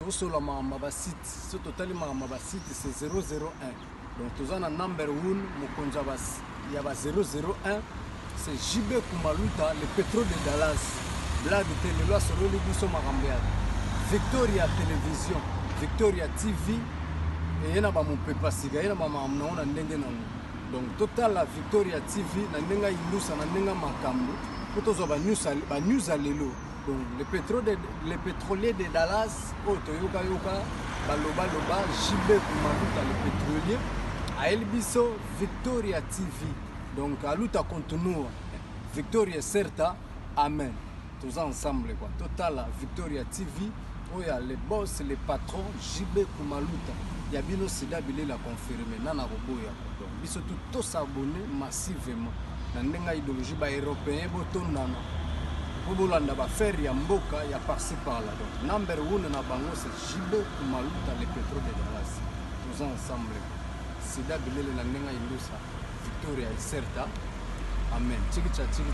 Tosola makambo ya basite. So totali makambo ya basite, c'est 001. Donc toza na number 1, mokonzi ya ba 001, c'est JB Kumaluta, le pétrole de Dallas. Blague te, lelo asololi biso makambo ya Victoria Télévision, Victoria TV, eye na bamopepa sika, ye na bamakambo nango na ndenge nango. Donc totala Victoria TV na ndenge ayindusa, na ndenge makambo, mpo tozwa banews ya lelo. Donc le pétrolier de Dallas, oyo toyokayoka balobaloba, JB Kumaluta le pétrolier ayeli biso Victoria TV. Donc a luta continua, victoria certa, amen. Toza ensemble quoi. Totala Victoria TV oyo ya le boss, le patron JB Kumaluta ya bino, sida bilela confirme nana koboya. Donc biso tu tos'abonner massivement na ndenge ya idéologie. Baeuropéen botondana mpo bolanda baaffaire ya mboka ya par-ci par-là. Donc number one na bango, c'est JB Kumaluta, le pétrole de Dallas. Toza ensemble, sida bilele na ndenge ya indusa, victoria ecerta, amen. Chikicha chiki.